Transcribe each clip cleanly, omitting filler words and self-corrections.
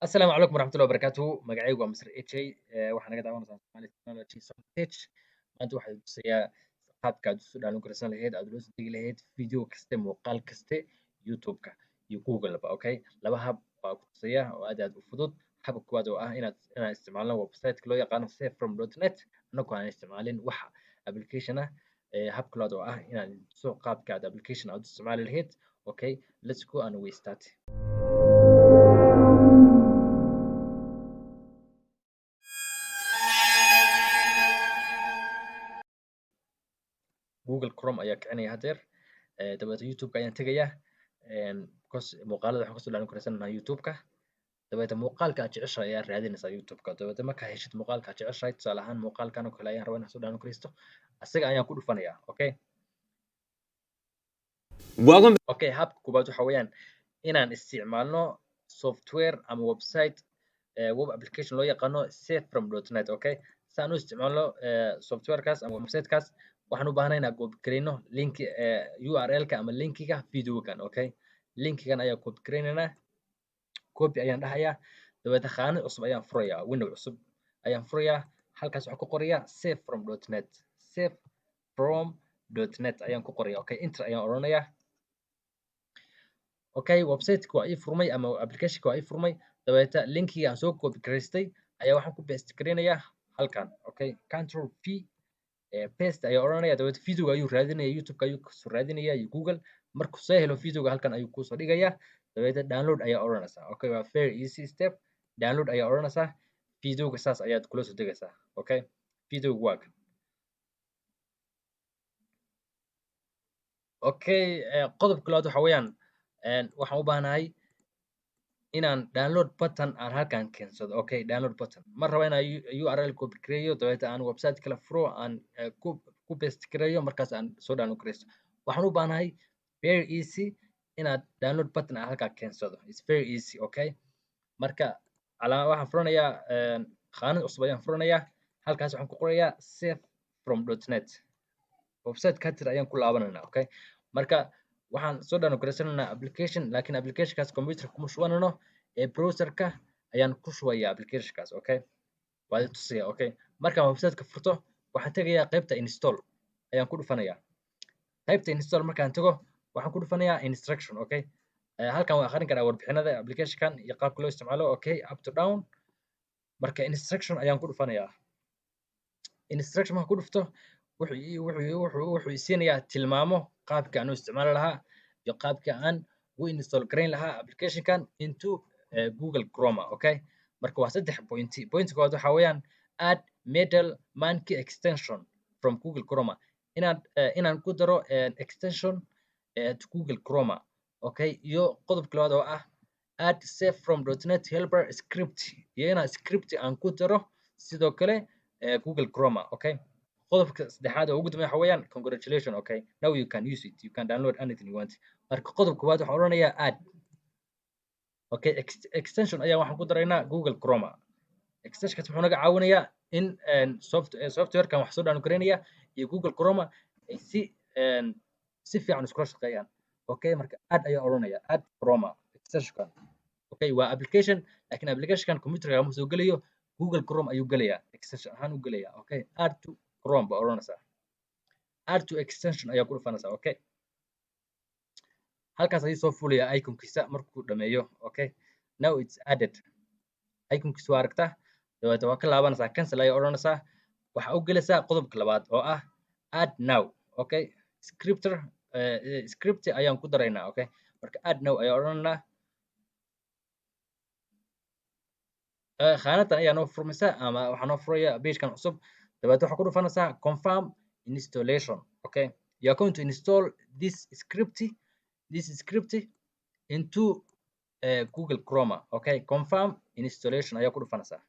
Asalaamu calaykum waraxmatullahi wabarakaatuhu. Magacaygu waa Mr. AJ. Waxaa naga daawanaysaa Somali Technology Tech. Maanta waxaan tusayaa qaabka aad isu download garaysan lahayd, aad ula soo degi lahayd video kaste, muuqaal kaste YouTube-ka iyo Google-ba. Okay, laba hab baa ku tusaya oo aad aad u fudud. Habka koowaad oo ah inaan isticmaalno website-ka loo yaqaano savefrom.net, annagoo aan isticmaalin wax application ah. Habka labaad oo ah inaan tuso qaabka aad application aad u isticmaali lahayd. Okay, let's go and we start. Google Chrome ayaa kicinaya hadeer. Dabeetna YouTube-ka ayaan tegayaa, because muuqaalada waxaan kasoo download garaysanaynaa YouTube-ka. Dabeetna muuqaalka aad jeceshahay ayaa raadinaysaa YouTube-ka. Dabeetna markaa heshid muuqaalka aad jeceshahay, tusaale ahaan muuqaalkan oo kale ayaan rabaa inaan soo download garaysto, asaga ayaan ku dhufanayaa. Okay. Welcome. Okay, habka koowaad waxa weeyaan inaan isticmaalno software ama website, web application loo yaqaano savefrom.net. Okay, si aan u isticmaalno softwarekaas ama websitekaas, waxaan u baahnay inaan copy garayno link, URL-ka ama linkiga videogan. Okay, linkigan ayaa copy garaynaynaa. Copy ayaan dhahayaa. Dabeetna khaanad cusub ayaan furayaa, window cusub ayaan furayaa. Halkaas waxaan ku qorayaa savefrom.net, savefrom.net ayaan ku qoraya. Okay, enter ayaan odhanayaa. Okay, websiteka waa ii furmay ama applicationka waa ii furmay. Dabeetna linkiga aan soo copy garaystay ayaa waxaan ku paste garaynayaa halkan. Okay, Control V, paste ayaa odhanaya. Dabeetna videoga ayuu raadinaya, YouTube-ka ayuu kasoo raadinaya iyo Google. Markuu soo helo videoga, halkan ayuu kusoo dhigayaa. Dabeetna download ayaa odhanaysaa. Okay, waa very easy step. Download ayaa odhanaysaa, videoga saas ayaad kula soo degaysaa. Okay, videoga waa kan. Okay, qodobka labaad waxa weeyaan waxaan u baahanahay inaan download button aan halkan keensado. Okay, download button ma rabo inaan URL copy gareeyo, dabeetna aan website kala furo, aan ku paste gareeyo, markaas aan soo download gareysto. Waxaan u baahanahay very easy inaad download button aan halkaa keensado. It's very easy. Okay, marka waxaan furanayaa khaanad cusub ayaan furanayaa. Halkaas waxaan ku qorayaa savefrom.net. Website katir ayaan ku laabanaynaa. Okay, marka waxaan soo download garaysanaynaa application, laakiin applicationkaas computerka kuma shubanayno ee browserka ayaan ku shubayaa applicationkaas. Okay, waa idin tusaya. Okay, markaan websiteka furto, waxaan tegayaa qaybta install ayaan ku dhufanayaa. Qaybta install markaan tago, waxaan ku dhufanayaa instruction. Okay, halkan waan akhrin karaa warbixinada applicationkan iyo qaabka loo isticmaalo. Okay, up to down. Marka instruction ayaan ku dhufanayaa. Instruction markaan ku dhufto, wuxuu siinayaa tilmaamo qaabka aan u isticmaali lahaa iyo qaabka aan u install garayn lahaa applicationkan into Google Chrome. Okay, marka waa saddex point. Point koowaad waxa weeyaan add Metal Monkey extension from Google Chrome, inaan ku daro extension to Google Chrome. Okay, iyo qodobka labaad oo ah add savefrom.net helper script, iyo inaan script aan ku daro sidoo kale Google Chrome. Okay, qodobka saddexaad oo ugu dambeeya waxa weeyaan congratulation. Okay, now you can use it, you can download anything you want. Marka qodobka koowaad waxaan odhanayaa add. Okay, extension ayaa waxaan ku daraynaa Google Chrome. Extensionkaas muxuu naga caawinayaa? In softwarekan wax soo download garaynaya iyo Google Chrome ay si fiican iskula shaqeeyaan. Okay, marka add ayaa odhanaya, add Chrome extensionkan. Okay, waa application, laakiin applicationkan computerka ma soo gelayo, Google Chrome ayuu gelayaa, extension ahaan u gelayaa. Okay, add to Chrome baa odhanaysaa, add to extension ayaa ku dhufanaysaa. Okay, halkaas ayuu soo fulaya iconkiisa markuu dhameeyo. Okay, now it's added. Iconkiisa waa aragtaa. Dabeetna waa ka laabanaysaa, cancel ayaa odhanaysaa. Waxaa u gelaysaa qodobka labaad oo ah add now. Okay, scripter, script ayaan ku daraynaa. Okay, marka add now ayaa odhanaynaa. Khaanadan ayaa noo furmaysa ama waxaa noo furaya pagekan cusub. Dabeetna waxaa ku dhufanaysaa confirm installation. Okay, you are going to install this script into Google Chrome. Okay, confirm installation ayaa ku dhufanaysaa.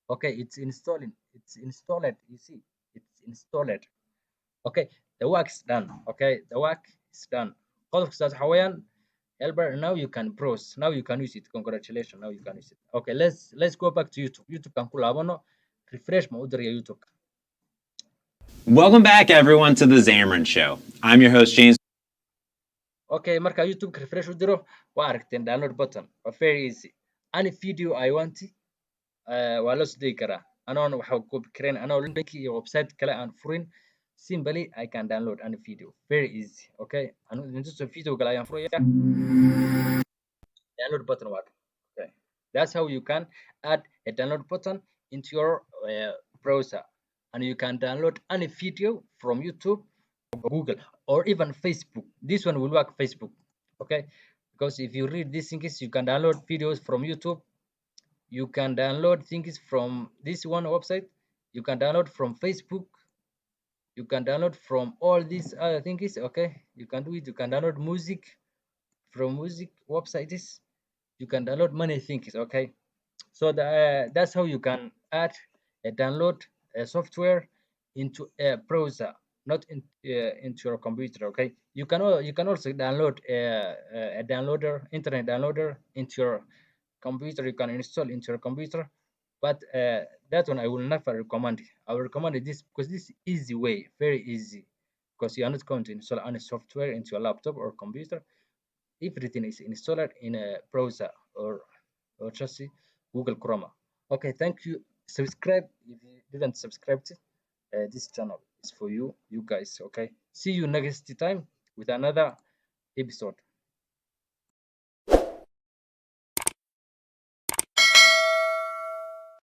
Okay, it's installing, it's installed. You see, it's installed. Okay, the work is done. Okay, the work is done. Qodobka saas waxa weeyaan helper. Now you can browse, now you can use it. Congratulations, now you can use it. Okay, let's go back to YouTube. YouTube kan ku laabano. Refresh ma u diraya YouTube. Welcome back, everyone, to the Zamrin Show. I'm your host, James. Okay, marka YouTube refresh u diro, waa aragteen download button. Waa very easy. Any video I want waa la soo degi karaa anoon waxa copy karayn, anoo link iyo website kale aan furin. Simply I can download any video, very easy. Okay, anu idin tuso video kale ayaan furaya. Download button waa kan. Okay, that's how you can add a download button into your browser, and you can download any video from YouTube or Google or even Facebook. This one will work Facebook, okay? Because if you read these things, you can download videos from YouTube, you can download things from this one website, you can download from Facebook, you can download from all these other things. Okay, you can do it. You can download music from music websites. You can download many things. Okay, so that's how you can add a download a software into a browser, not into your computer. Okay, you can also download a downloader, internet downloader, into your computer. You can install into your computer, but that one I will never recommend. I will recommend this because this is easy way, very easy, because you are not going to install any software into your laptop or computer. Everything is installed in a browser or just Google Chrome. Okay, thank you. Subscribe if you didn't subscribe to this channel. Is for you guys. Okay, see you next time with another episode.